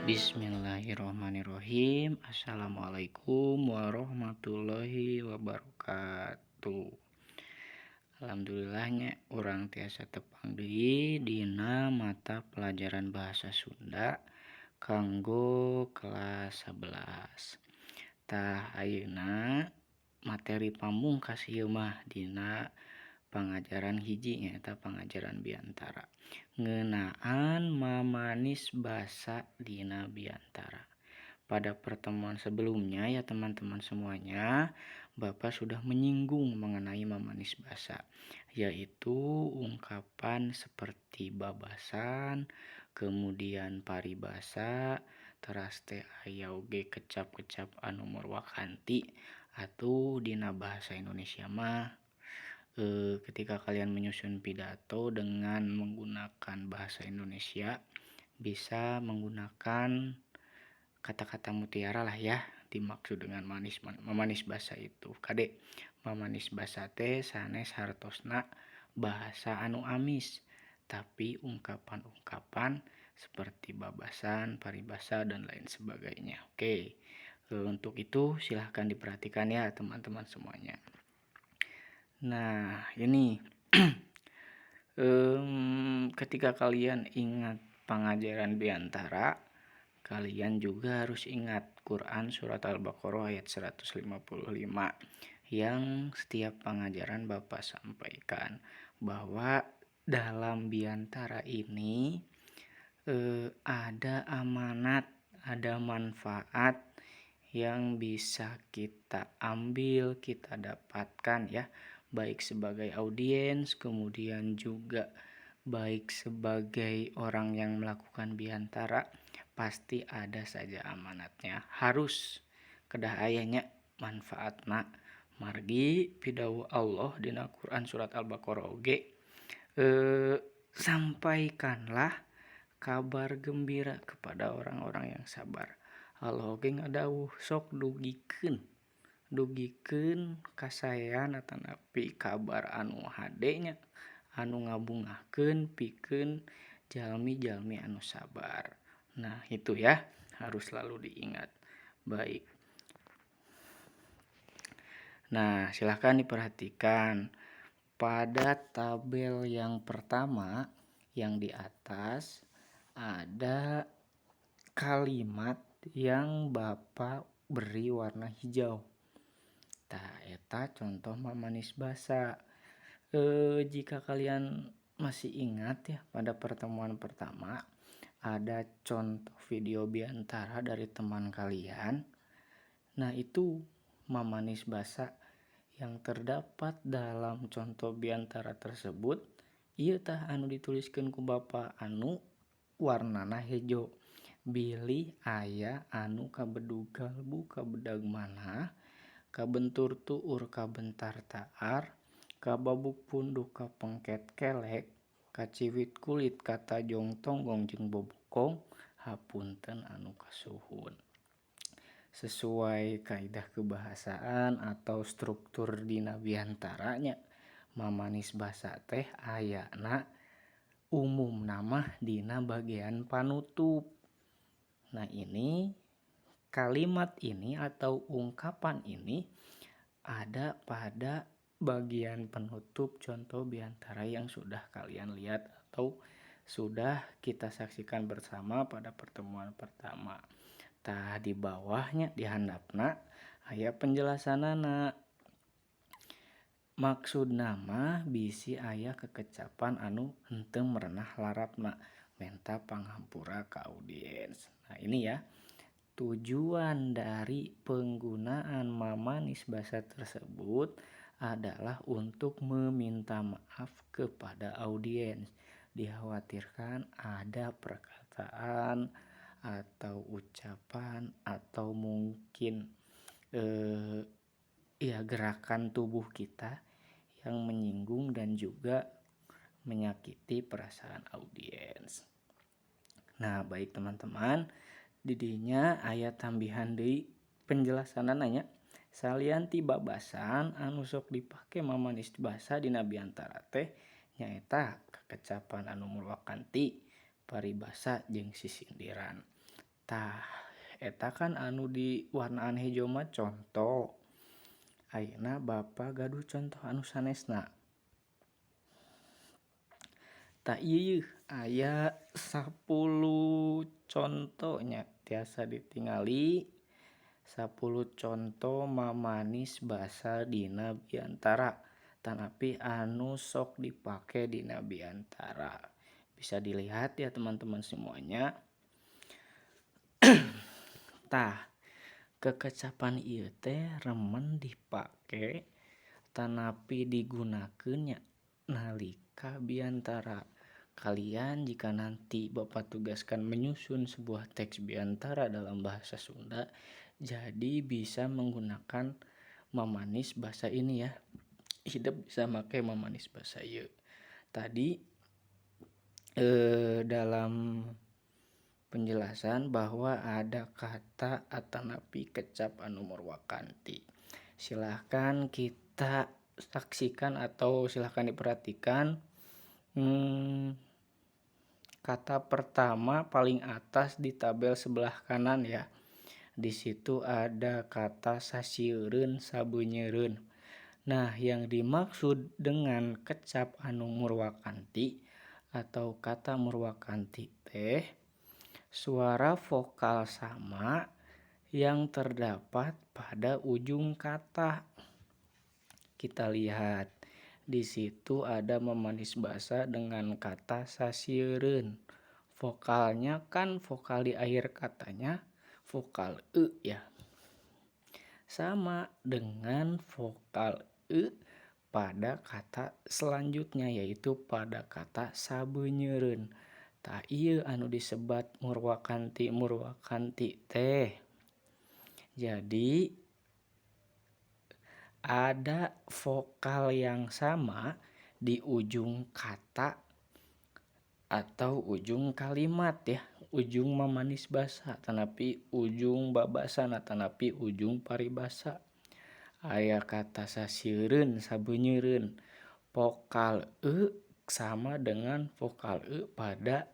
Bismillahirrahmanirrahim. Assalamualaikum warahmatullahi wabarakatuh. Alhamdulillah nya, urang tiasa tepang deui dina mata pelajaran bahasa Sunda kanggo kelas 11. Tah, ayeuna materi pamungkas ieu mah dina pangajaran hiji, nyaeta pangajaran biantara, ngeunaan mamanis basa dina biantara. Pada pertemuan sebelumnya ya, teman-teman semuanya, Bapak sudah menyinggung mengenai mamanis basa, yaitu ungkapan seperti babasan, kemudian paribasa, teras teh aya oge kecap-kecap anu murwakanti. Atau dina bahasa Indonesia mah ketika kalian menyusun pidato dengan menggunakan bahasa Indonesia bisa menggunakan kata-kata mutiara lah ya. Dimaksud dengan manis, memanis basa itu, kade, mamanis basa teh sanes hartosna bahasa anu amis, tapi ungkapan-ungkapan seperti babasan, paribasa, dan lain sebagainya. Oke, untuk itu silahkan diperhatikan ya, teman-teman semuanya. Nah, ini ketika kalian ingat pengajaran biantara, kalian juga harus ingat Quran Surat Al-Baqarah ayat 155 yang setiap pengajaran Bapak sampaikan, bahwa dalam biantara ini ada amanat, ada manfaat yang bisa kita ambil, kita dapatkan ya, baik sebagai audiens, kemudian juga baik sebagai orang yang melakukan biantara, pasti ada saja amanatnya. Harus kedah aya nya manfaatna, margi pidawuh Allah dina Quran surat Al-Baqarah oge, sampaikanlah kabar gembira kepada orang-orang yang sabar. Allah oge ngadawuh, sok dugikeun, dugikeun kasaean atanapi kabar anu hade nya, anu ngabungahkeun pikeun jalmi-jalmi anu sabar. Nah, itu ya, harus selalu diingat. Baik. Nah, silahkan diperhatikan pada tabel yang pertama yang di atas ada kalimat yang Bapak beri warna hijau. Tah, eta contoh mamanis basa. Jika kalian masih ingat ya, pada pertemuan pertama ada contoh video biantara dari teman kalian. Nah, itu mamanis basa yang terdapat dalam contoh biantara tersebut. Ieu tah anu dituliskeun ku Bapak anu warnana hejo. Bilih aya anu kabedug kalbu kabedag manah, kabentur tuur kabentar taar, kababuk punduh kapengket kelek, kaciwit kulit katajong tonggong jeung bobokong, hapunten anu kasuhun. Sesuai kaidah kebahasaan atau struktur dina biantara nya, mamanis basa teh ayana umumna mah dina bagian panutup. Nah, ini kalimat ini atau ungkapan ini ada pada bagian penutup contoh biantara yang sudah kalian lihat atau sudah kita saksikan bersama pada pertemuan pertama. Tah, di bawahnya, di handapna aya penjelasanana. Maksudna mah bisi aya kekecapan anu henteu merenah larapna, menta panghampura ka audiens. Nah, ini ya, tujuan dari penggunaan mamanis basa tersebut adalah untuk meminta maaf kepada audiens. Dikhawatirkan ada perkataan atau ucapan atau mungkin ya gerakan tubuh kita yang menyinggung dan juga menyakiti perasaan audiens. Nah, baik teman-teman, didinya aya tambihan deui penjelasanana nya. Salian ti babasan, anu sok dipake mamanis basa dina biantara teh nyaeta kekecapan anu murwakanti, paribasa, jeung sisindiran. Tah, eta kan anu di warnaan hejo mah contoh. Ayeuna Bapak gaduh contoh anu sanesna. Tah ieu aya 10 contohnya tiasa ditingali 10 contoh mamanis basa dina biantara tanapi anu sok dipake dina biantara. Bisa dilihat ya teman-teman semuanya. Tah, kekecapan ieu teh remen dipake tanapi digunakeun nya nalika biantara. Kalian jika nanti Bapak tugaskan menyusun sebuah teks biantara dalam bahasa Sunda, jadi bisa menggunakan mamanis bahasa ini ya. Hidup bisa make mamanis bahasa ieu. Tadi dalam penjelasan bahwa ada kata atanapi kecap anu murwakanti. Silahkan kita saksikan atau silahkan diperhatikan. Kata pertama paling atas di tabel sebelah kanan ya. Di situ ada kata sasieureun sabeunyereun. Nah, yang dimaksud dengan kecap anu murwakanti atau kata murwakanti teh suara vokal sama yang terdapat pada ujung kata. Kita lihat di situ ada memanis basa dengan kata sasieureun. Vokalnya kan vokal di akhir katanya vokal e ya. Sama dengan vokal e pada kata selanjutnya yaitu pada kata sabeunyereun. Tah ieu anu disebat murwakanti murwakanti teh. Jadi ada vokal yang sama di ujung kata atau ujung kalimat ya, ujung mamanis basa tanapi ujung babasa tanapi ujung paribasa. Aya kata sasieureun sabeunyereun, vokal e sama dengan vokal e pada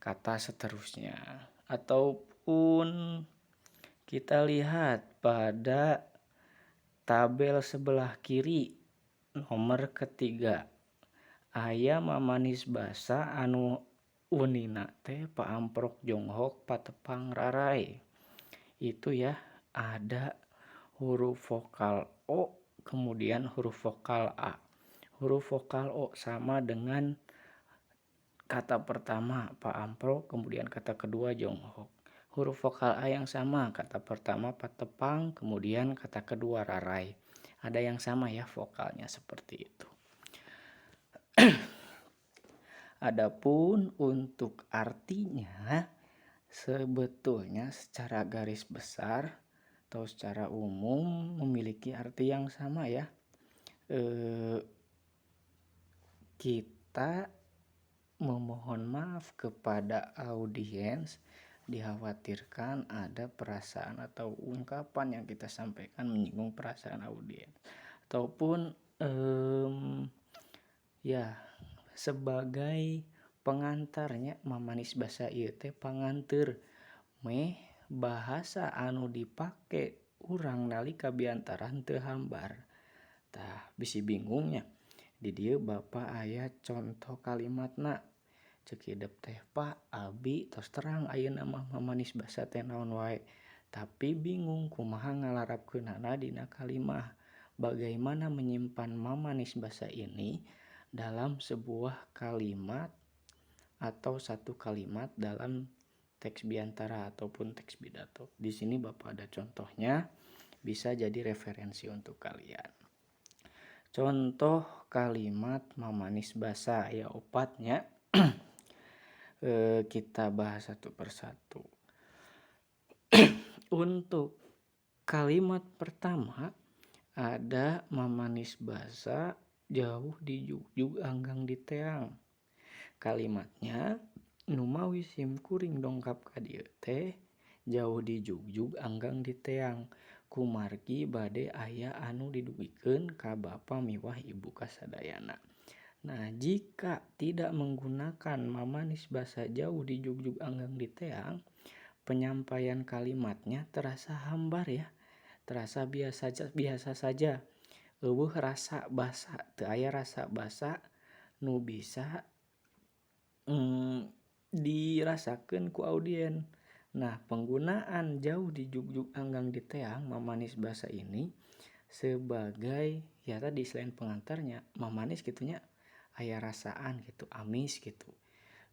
kata seterusnya. Ataupun kita lihat pada tabel sebelah kiri nomor ketiga, aya mamanis basa anu unina teh paamprok jonghok patepang rarai. Itu ya, ada huruf vokal o kemudian huruf vokal a. Huruf vokal o sama dengan kata pertama paamprok, kemudian kata kedua jonghok. Huruf vokal a yang sama, kata pertama patepang, kemudian kata kedua rarai. Ada yang sama ya vokalnya seperti itu. Adapun untuk artinya sebetulnya secara garis besar atau secara umum memiliki arti yang sama ya. Kita memohon maaf kepada audiens, dikhawatirkan ada perasaan atau ungkapan yang kita sampaikan menyinggung perasaan audiens. Ataupun ya sebagai pengantarnya mamanis basa ieu teh panganteur meh bahasa anu dipake urang nalika biantara teu hambar. Tah bisi bingungnya. Di dieu Bapak aya contoh kalimatna. Ceuk hidep teh Pak abi tos terang ayeuna mah mamanis basa teh naon wae, tapi bingung kumaha ngalarapkeunana dina kalimah. Bagaimana menyimpan mamanis basa ini dalam sebuah kalimat atau satu kalimat dalam teks biantara ataupun teks pidato. Di sini Bapak ada contohnya, bisa jadi referensi untuk kalian. Contoh kalimat mamanis basa ya opatnya. Kita bahas satu persatu. Untuk kalimat pertama ada mamanis basa jauh dijugjug anggang diteang. Kalimatnya numawi sim kuring dongkap ka dieu teh jauh dijugjug anggang diteang kumargi bade aya anu didugikeun ka bapa miwah ibu kasadayana. Nah, jika tidak menggunakan mamanis basa jauh dijugjug anggang diteang, penyampaian kalimatnya terasa hambar ya, terasa biasa biasa saja. Euweuh rasa basa, teu aya rasa basa nu bisa dirasakeun ku audien. Nah, penggunaan jauh dijugjug anggang diteang mamanis basa ini sebagai ya tadi selain pengantarnya mamanis gitunya aya rasaan gitu, amis gitu.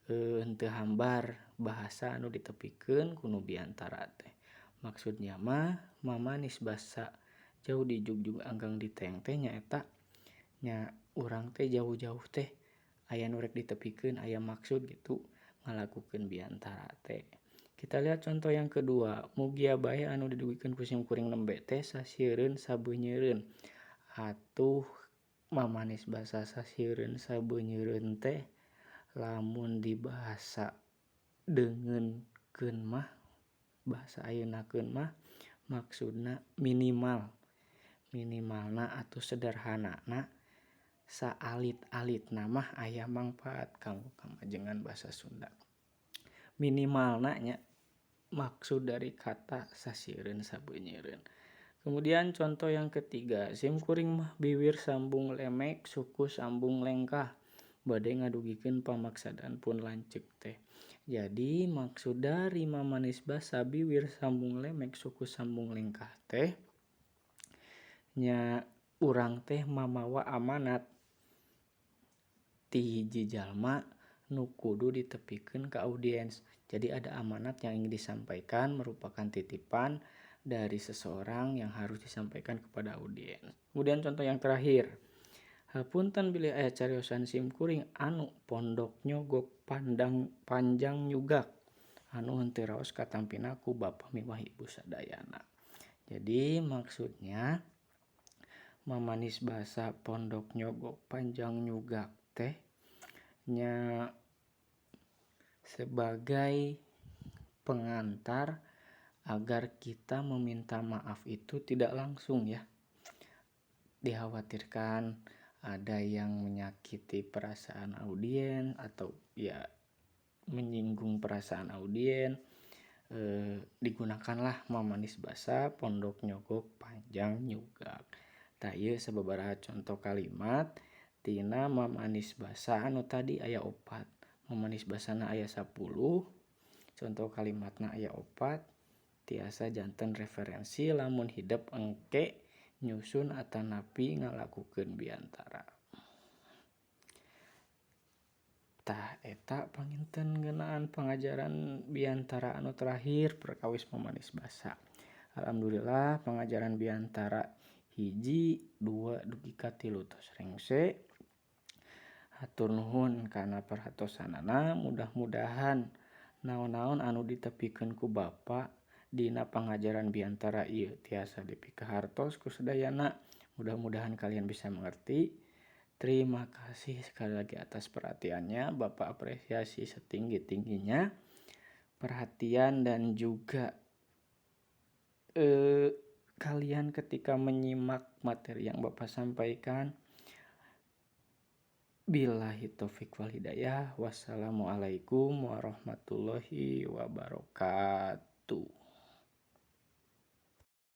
Henteu hambar bahasa anu ditepikeun ku nu biantara teh. Maksudnya mah mamanis basa jauh dijugjug anggang diteang teh nyaeta nya urang teh jauh-jauh teh aya nu rek ditepikeun, aya maksud gitu ngalakukeun biantara teh. Kita lihat contoh yang kedua, mugia bae anu didugikeun ku sim kuring nembe teh sasieureun sabenyeureun. Atuh mamanis basa sasieureun sabenyeureun teh lamun dibahasa deungeunkeun mah, bahasa ayeunakeun mah maksudna minimal, minimalna atau sederhanana saalit-alitna mah aya mangfaat kanggo kamajengan basa Sunda. Minimalna nya maksud dari kata sasieureun sabenyeureun. Kemudian contoh yang ketiga, sim kuring mah biwir sambung lemek suku sambung lengkah bade ngadugikeun pamaksadan pun lanceuk teh. Jadi maksud dari mamanis basa biwir sambung lemek suku sambung lengkah teh nya urang teh mamawa amanat ti hiji jalma nu kudu ditepikeun ka audiens. Jadi ada amanat yang ingin disampaikan merupakan titipan dari seseorang yang harus disampaikan kepada audiens. Kemudian contoh yang terakhir, hapunten bilih aya cariosan sim kuring anu pondok nyogok pandang panjang nyugak anu henteu raos katampina ku bapa miwah ibu sadayana. Jadi maksudnya mamanis basa pondok nyogok panjang nyugak teh nya sebagai pengantar agar kita meminta maaf itu tidak langsung ya. Dikhawatirkan ada yang menyakiti perasaan audien atau ya menyinggung perasaan audien, digunakanlah mamanis basa pondok nyogok panjang nyugak. Tah ieu sababaraha contoh kalimat tina mamanis basa anu tadi aya 4. Mamanis basana aya 10, contoh kalimatna aya 4, tiasa janten referensi lamun hidep engke nyusun atanapi ngalakukeun biantara. Tah eta panginten ngeunaan pangajaran biantara anu terakhir perkawis mamanis basa. Alhamdulillah pangajaran biantara 1, 2 dugi ka 3 tos rengse. Hatur nuhun kana perhatosanana, mudah-mudahan naon-naon anu ditepikeun ku Bapa dina pangajaran biantara ieu tiasa dipikahartos ku sadayana. Mudah-mudahan kalian bisa mengerti. Terima kasih sekali lagi atas perhatiannya. Bapak apresiasi setinggi-tingginya perhatian dan juga kalian ketika menyimak materi yang Bapak sampaikan. Billahi taufik wal hidayah. Wassalamualaikum warahmatullahi wabarakatuh.